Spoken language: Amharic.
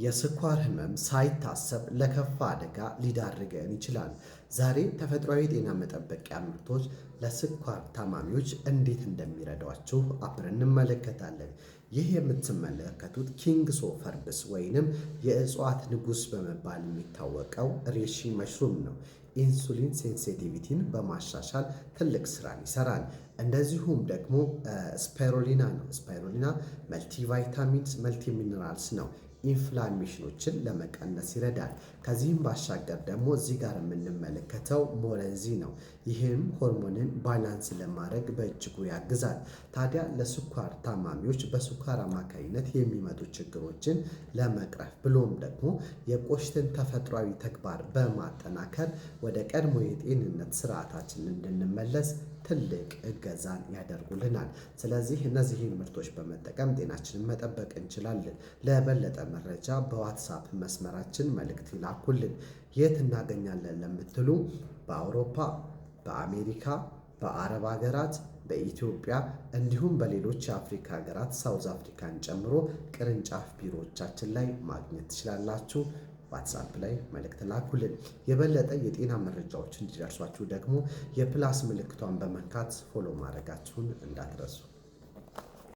የስኳር ህመም ሳይታሰብ ለከፋ አደጋ ሊዳርገን ይችላል። ዛሬ ተፈጥሯዊ የጤና መጠበቂያ ምርቶች ለስኳር ታማሚዎች እንዴት እንደሚረዷችሁ አብረን እንመለከታለን። ይህ የምትመለከቱት Kings of Herbs ወይንም የእጽዋት ንጉስ በመባል የሚታወቀው Reishi mushroom ነው። Insulin sensitivity ን በማሻሻል ትልቅ ስራን ይሰራል። እንደዚሁም ደግሞ spirulina ነው። Spirulina multivitamins፣ multiminerals ነው። Inflammation ኖችን ለመቀነስ ይረዳል። ከዚህም ባሻገር ደግሞ እዚህ ጋር የምንመለከተው Morinzhi ነው። ይህም ሆርሞንን balance ለማድረግ በእጅጉ ያግዛል። ታዲያ ለስኳር ታማሚዎች በስኳር አማካኝነት የሚመጡ ችግሮችን ለመቅረፍ ብሎም ደግሞ የቆሽትን ተፈጥሯዊ ተግባር በማጠናከር ወደ ቀድሞ የጤንነት ስርዓታችን እንድንመለስ ትልቅ እገዛን ያደርጉልናል። ስለዚህ እነዚህን ምርቶች በመጠቀም ጤናችንን መጠበቅ እንችላለን። ለበለጠ መረጃ በ WhatsApp መስመራችን መልእክት ይላኩልን። የት እናገኛለን ለምትሉ በአውሮፓ፣ በአሜሪካ፣ በአረብ ሀገራት፣ በኢትዮጵያ እንዲሁም በሌሎች የአፍሪካ ሀገራት South Africa ን ጨምሮ ቅርንጫፍ ቢሮዎቻችን ላይ ማግኘት ትችላላችሁ። WhatsApp ላይ መልእክት ላኩልን። የበለጠ የጤና መረጃዎች እንዲደርሷችሁ ደግሞ የ plus ምልክቷን በመንካት follow ማድረጋችሁን እንዳትረሱ።